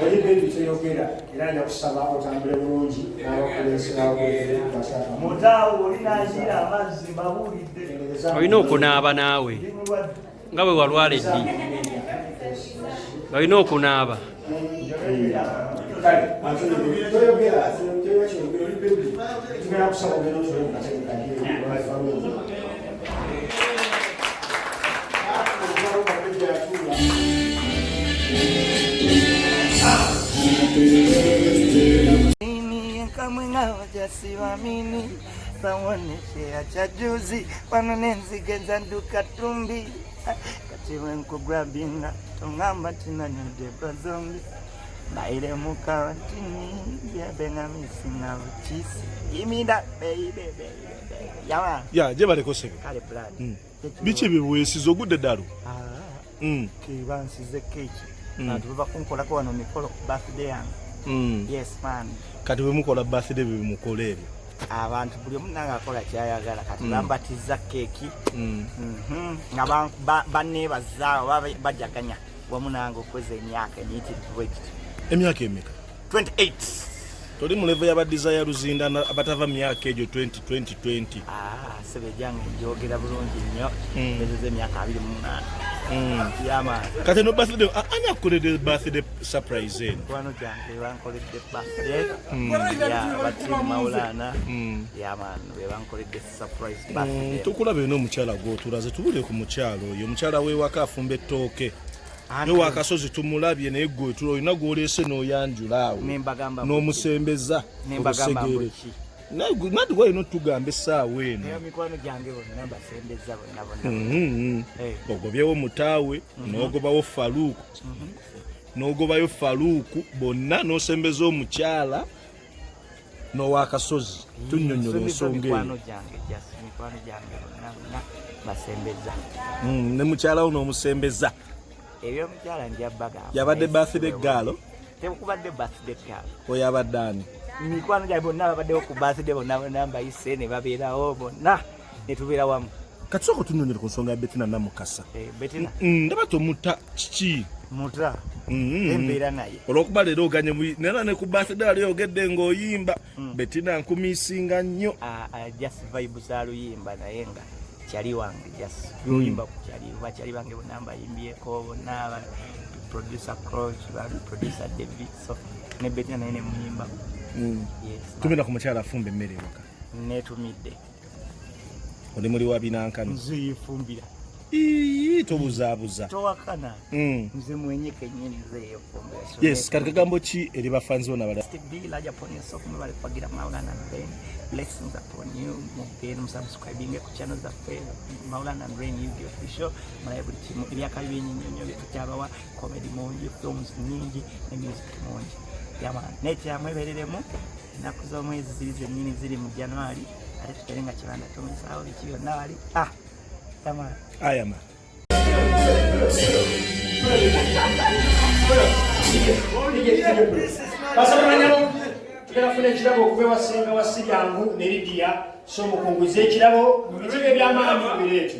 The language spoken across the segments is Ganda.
Oli baby toyogera era nja kusaba otambule bulungi Mutaawo oli naziira amazzi mbabuulidde. Olina okunaaba naawe nga bwe walwala eddi, olina okunaaba. Tugenda kusaba ogenda otule mu katebe kadi. Kamwe ng'abajasibamini bawonesheya kyajuzi wano nenzige nzanduka tumbi kati bwenkugrabinga tongamba tinanyodde bazombi mbaire mu karantini byabenga misinga bukisi imida baby baby baby yawa ya gye baleko sebe kale plan. Biki biweesiza ogudde eddalu? Kiba nsize keeki. Bantu bava kunkolako wano mikolo ku birthday yange. Yes man. Kati bwe mukola birthday bwe mukola ebyo? Abantu buli omu nange akola kyayagala kati bambatiza keeki. Nga banneebaza oba bajaganya wamu nange okweza emyaka emiyitirivu bwekiti. Emyaka emeka? 28. Toli mu level y'aba Desire Luzinda abatava mu myaka egyo 20 20 20. Ah, sebe gyange njogera bulungi nnyo. Mezeza emyaka 28. Yama. Kati no birthday, ani akukoledde birthday surprise eno? Mikwano gyange bankoledde birthday. Ya bati Maulana. Ya man, be bankoledde surprise birthday. Tukulaba eno omukyala gw'otulaze, tubulire ku mukyala oyo. Omukyala w'ewaka afumba ettooke. Ne wakasozi tumulabye naye gwe tula olina gw'oleese n'oyanjula awo. Nembagamba N'omusembeza Nembagamba olusegere. mbuki. Nati gwalina otugamba essaawa eno. Naye mikwano gyange bonna mbasembeza bonna bonna. Ogobyewo mutaawe, n'ogobawo Faluuku. N'ogobayo Faluuku bonna n'osembeza omukyala n'owakasozi. Tunnyonnyola Nsembeza ensonga eyo. mikwano gyange, just mikwano gyange bonna bonna mbasembeza. Ne mukyala wo n'omusembeza. Ebyomukyala nja bagamba. Yabadde birthday girl? Tekubadde birthday girl. Oyo abadde ani? Mikwano gyange bonna babaddewo ku birthday bonna bonna mbayise ne babeerawo bonna ne tubeera wamu. Kati sooka otunnyonnyole ku nsonga ya Bettina Namukasa. Bettina. Ndaba tomuta kiki? Muta. Embeera naye. Olw'okuba leero oganye nera ne ku birthday wali oyogedde ng'oyimba. Bettina nkumiisinga nnyo. Just vibe za luyimba naye nga kyali wange just luyimba ku kyali bakyali bange bonna mbayimbyeko bonna ba producer Croch, ba producer David, so ne Bettina naye ne muyimba. Yes. Tumira ku mukyala afumba emmere ewaka. Neetumidde. Oli muli wa binankani? Nze yeefumbira. Ii, tobuzaabuza. Towakana. Nze mwenye kennyini nze yeefumbira. So Yes, kati kagambo ki eri bafanzi bonna bala? Steve B, large upon yourself, mwebale kuwagira Maulana and Reign. Blessings upon you. Mugende musubscribinge ku channel zaffe Maulana and Reign UG Official. Mulabe buli kimu ebyakabi byenyinyonyo bye tukyabawa, comedy mungi, films nyingi ne music mungi. Yama, nekya mwebereremu ennaku z'omwezi ziri zennyini ziri mu January, ate tubeere nga kibanda tumesaawo biki byonna wali. Yama. Ayama. Tugenda kufuna ekirabo okuva ewa Ssenga wa Siryangu ne Lydia, so mukunguze ekirabo mu bizibu eby'amaanyi bireete.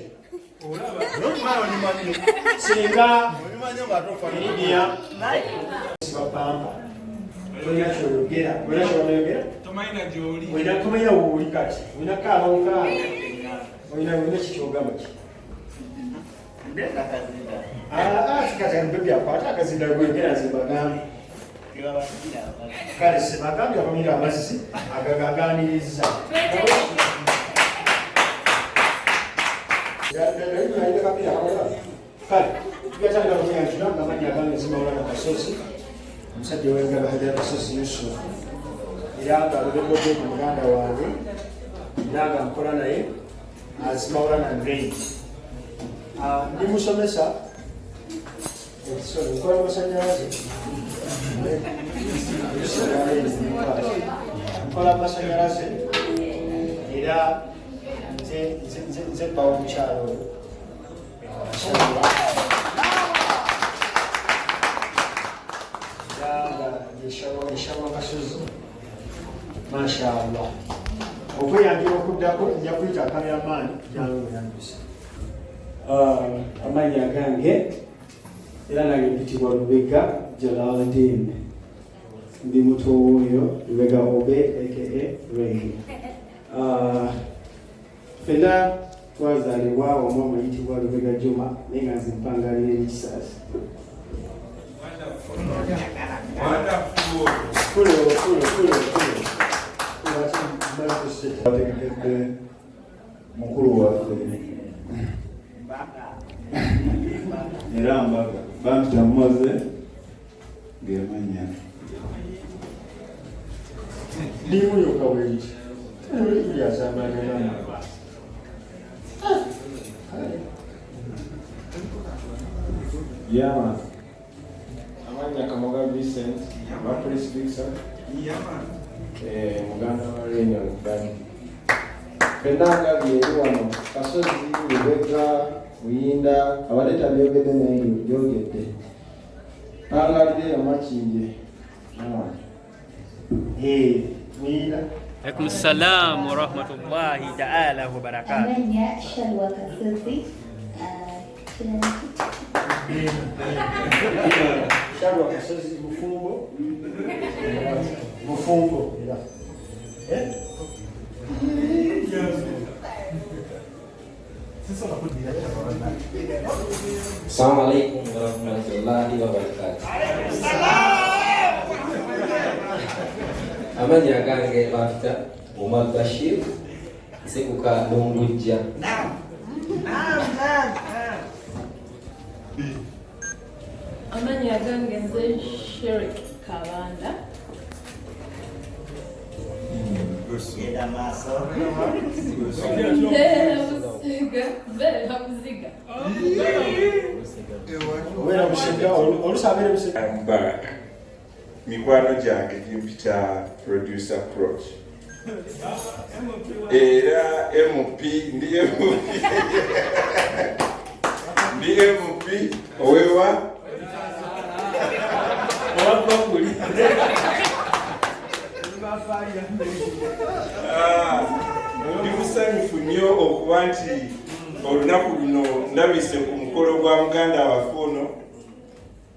Ssenga Lydia sibapampa. Tolina ky'oyogera, olina ky'oyogera? Tomanyi gy'oli. Olina kumanya wooli kati, olina kaaba okaaba. Olina ki ky'ogamba ki? Kati bebi akwata akazinda gwegera nze bagambe. Kale se bagambye abamira amazzi agagaganiriza. Kale tugatandika kuyanjula ng'amannya agange Zimawulana Kasozi, omusajja w'engalo Hadija Kasozi Yusuf, era nga alobedde ku muganda wange era nga nkola naye Azimawulana Reign. Ndi musomesa, nkola masannyalaze, nkola masannyalaze era nze bba w'omukyalo oyo. Eshawa Kasozi, mashallah. Okweyanjula okuddako nja kuyita kameramaani jangu oyanjuse. Amannya agange Era nange mpitibwa Lubega Jalaldin, ndi muto w'oyo Lubega Obe aka Ray. Ffenna twazaalibwa omu amuyitibwa Lubega Juma, naye nga nze mpangalira eri Kisaasi. Bategekedde mukulu waffe era mbaga bampita Moze ng'emanya Ndimu yokka bwenti lyasambaliramu. Yama. Amannya Kamoga Vincent, wa Police Vixen. Muganda wa Reunion Band. Ffenna nga byeri wano, Kasozi, Lubega, Muyinda, abadde tabyogedde naye byogedde. Pangalire eyo Makindye. Yama. Muyinda. Alaikum salam wa rahmatullahi ta'ala wa barakatuh. Amannya Shalwa Kasozi. Shalwa Kasozi mufumbo. Mufumbo era. Assalamu alaikum warahmatullahi wabarakatuh. Amannya agange bampita Omar Bashir, nsekuka Lungujja. Amannya agange nze Sherik Kabanda. Mbeera Busiga. Obeera Busiga, oluusi abeera Busiga. Mubarak. Mikwano gyange gimpita producer Proch. Era MP, ndi MP. Ndi MP owewa owakuli. Ndi musanyufu nnyo okuba nti olunaku luno ndabise ku mukolo gwa muganda waffe ono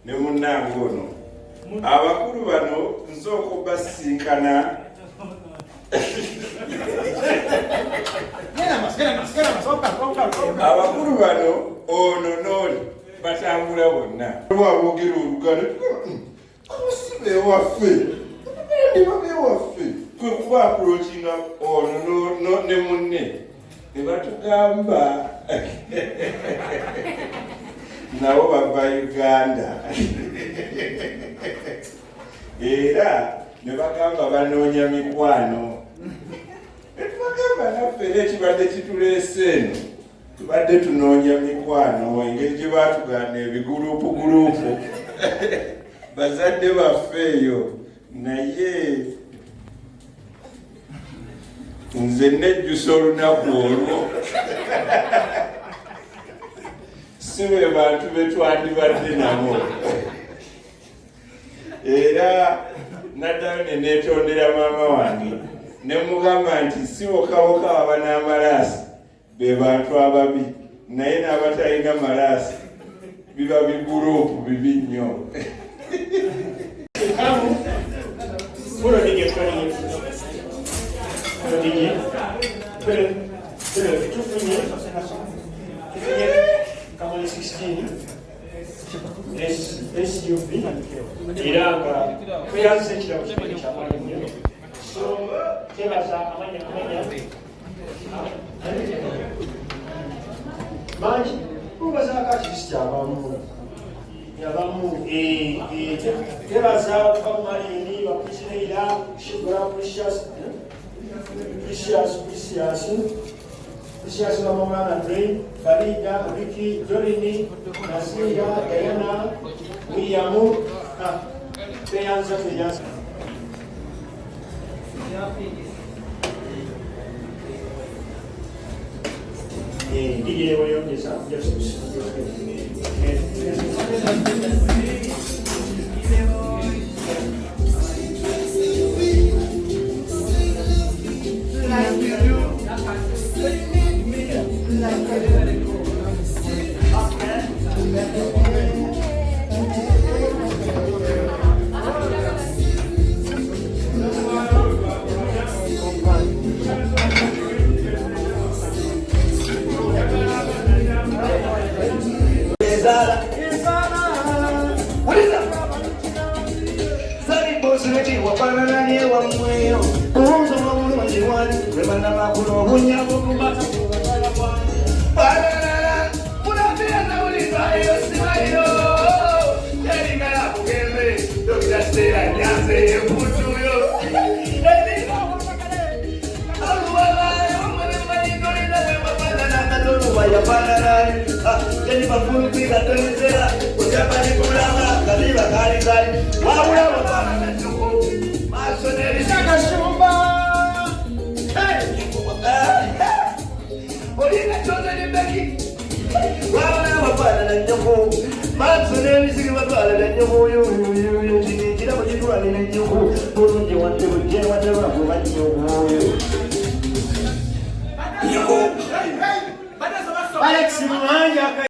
ne munnange ono. Abakulu bano nsooka obbasisinkana. Abakulu bano ono n'oli batambula bonna. Lwaboogera Oluganda, abusibe ewaffe, ndi ewaffe. Kwe kuba approachinga ono ne munne ne batugamba nabo bava Uganda. Era ne bagamba banoonya mikwano. Ne tubagamba naffe era ekibadde kituleese eno tubadde tunoonya mikwano, engeri gye baatugaana ebigulupu bazadde baffe eyo. Naye nze nejjusa olunaku olwo, si be bantu be twandibadde nabo. Era naddayo ne neetondera maama wange ne mugamba nti si bokka baba n'amalaasi be bantu ababi, naye n'abatalina malaasi biba bigurupu bibi nnyo. Tufunye Kamuli 16 SUV era nga tweyanzisa ekirabo kinene kyamaanyi nnyo. So twebaza amanya mangi mubazaako akirisi abamu abamu twebaza bamalini bakuzineira Shibura Precious Precious Precious Precious Bamamana Dre, Farida, Ricky, Jorini, Nasinga, Diana, William, tweyanza tweyanza. DJ weyongeza. Like Beki wafaanana n'ewammweyo kunsoma bulungi wali lwebanamakula obunya bukumata Alex Mwanja.